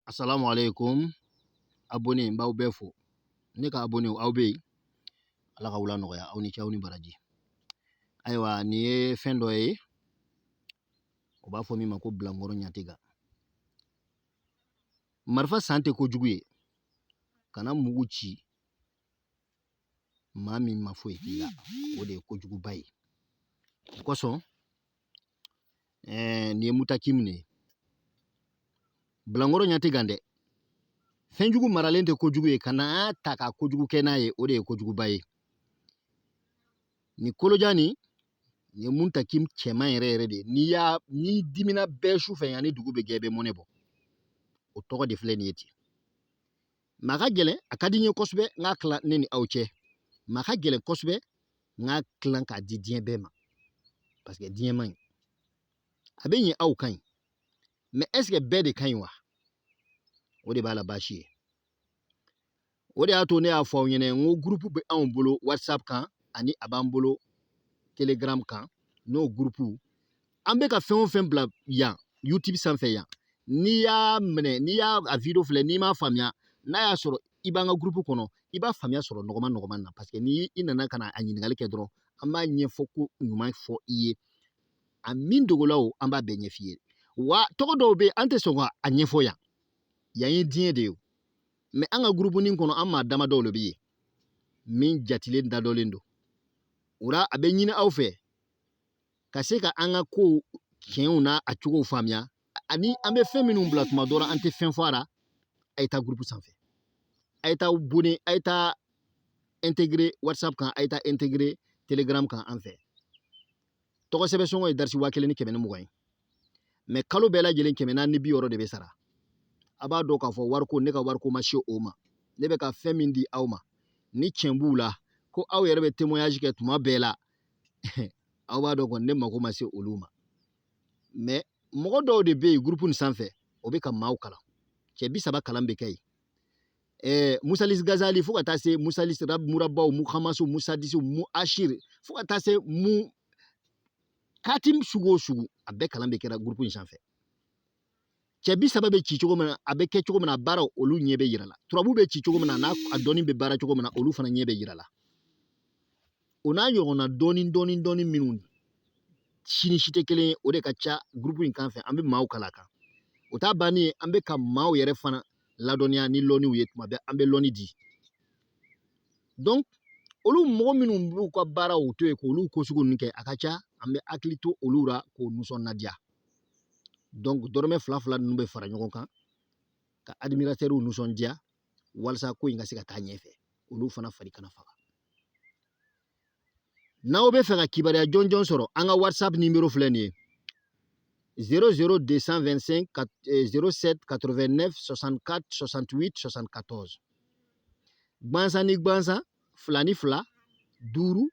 Asalamu aleykum abonné, n b'aw bɛɛ fo. Ne ka abonné, aw bɛ yen, Ala ka wula nɔgɔya aw ni ce, aw ni baraji. Ayiwa, nin ye fɛn dɔ ye, o b'a fɔ min ma ko bilankɔrɔ ɲatega. Marifa san tɛ kojugu ye, kana mugu ci maa min ma foyi k'i la, o de ye kojuguba ye. O kosɔn nin ye mutakim de ye, bilankɔrɔ ɲɛ tɛ gan dɛ. Fɛnjugu maralen tɛ kojugu ye, kana ta ka kojugu kɛ n'a ye, o de ye kojuguba ye. Nin kolojan nin, nin ye mutakim cɛman yɛrɛ yɛrɛ de ye. N'i y'a n'i dimina bɛɛ su fɛ, yanni dugu bɛ jɛ, i bɛ mɔnɛ bɔ. O tɔgɔ de filɛ nin ye ten. Mɛ a ka gɛlɛn, a ka di n ye kosɛbɛ n k'a tila ne ni aw cɛ, mɛ a ka gɛlɛn kosɛbɛ n k'a tilan k'a di diɲɛ bɛɛ ma, parce que diɲɛ man ɲi. A bɛ ɲɛ aw ka ɲi, mɛ est ce que bɛɛ de ka ɲi wa? O de b'a la baasi ye. O de y'a to ne y'a fɔ aw ɲɛna n ko gurupu bɛ anw bolo WhatsApp kan, ani a b'an bolo Telegram kan. N'o gurupu, an bɛ ka fɛn o fɛn bila yan YouTube sanfɛ yan, n'i y'a minɛ, n'i y'a a video filɛ, n'i m'a faamuya, n'a y'a sɔrɔ i b'an ka gurupu kɔnɔ, i b'a faamuya sɔrɔ nɔgɔman nɔgɔman na, parce que ni i nana ka na a ɲininkali kɛ dɔrɔn, an b'a ɲɛfɔ ko ɲuman fɔ i ye. A min dogola o, an b'a bɛɛ ɲɛf'i ye. Wa tɔgɔ dɔw bɛ yen, an tɛ sɔn ka a ɲɛfɔ yan. Yan ye diɲɛ de ye o, mɛ an ka gurupunin kɔnɔ, an maa damadɔw de bɛ yen min jatilen dadɔlen don o la. A bɛ ɲini aw fɛ ka se ka an ka kow tiɲɛw n'a a cogow faamuya, ani an bɛ fɛn minnu bila tuma dɔ la, an tɛ fɛn fɔ a la. A ye taa gurupu sanfɛ, a ye taa abonné, a ye taa intégrer WhatsApp kan, a ye taa intégrer Telegram kan an fɛ. Tɔgɔ sɛbɛn sɔngɔ ye darisi 1120 ye, mɛ kalo bɛɛ lajɛlen 460 de bɛ sara. A b'a dɔn k'a fɔ wariko, ne ka wariko ma se o ma. Ne bɛ ka fɛn min di aw ma, ni tiɲɛ b'u la ko aw yɛrɛ bɛ témoignage kɛ tuma bɛɛ la, aw b'a dɔn kɔni ne mako ma se olu ma. Mɛ mɔgɔ dɔw de bɛ yen gurupu nin sanfɛ, o bɛ ka maaw kalan. Cɛ 30 kalan bɛ kɛ yen, Musalis Gazali, fo ka taa se Musalis Murabaw, mu Hamasu, Musadisiw, mu Ashir, fo ka taa se mu katim sugu o sugu, a bɛɛ kalan bɛ kɛra gurupu in sanfɛ. Cɛ 30 bɛ ci cogo min na, a bɛ kɛ cogo min na, a baara, olu ɲɛ bɛ yira la. Turabu bɛ ci cogo min na, n'a a dɔnni bɛ baara cogo min na, olu fana ɲɛ bɛ yira la. O n'a ɲɔgɔnna dɔɔni dɔɔni dɔɔni minnu si ni si tɛ kelen ye, o de ka ca gurupu in kan fɛ. An bɛ maaw kalan a kan, o t'a bannen ye. An bɛ ka maaw yɛrɛ fana ladɔnniya ni lɔnniw ye tuma bɛɛ, an bɛ lɔnni di. Donc olu mɔgɔ minnu b'u ka baaraw to yen k'olu ko sugu ninnu kɛ, a ka ca an bɛ hakili to olu la k'o nisɔndiya. Donc dɔrɔmɛ fila fila ninnu bɛ fara ɲɔgɔn kan ka admirateurs nisɔndiya, walasa ko in ka se ka taa ɲɛfɛ, olu fana fari kana faga. N'aw bɛ fɛ ka kibaruya jɔnjɔn sɔrɔ, an ka WhatsApp numéro filɛ nin ye: 00 225 07 89 64 68 74. Gbansan ni gbansan, fila ni fila, duuru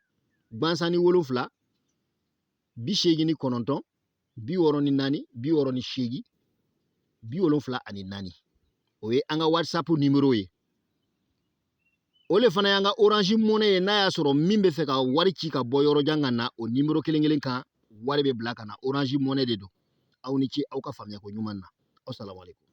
gbansan ni wolonfila, 89, 64, 68, 74. O ye an ka WhatsApp numéro ye. O le fana y'an ka Orange Money ye. N'a y'a sɔrɔ min bɛ fɛ ka wari ci ka bɔ yɔrɔ jan ka na, o numéro kelen kelen kan wari bɛ bila ka na. Orange Money de don. Aw ni ce aw ka faamuyako ɲuman na. Aw salamu aleykum.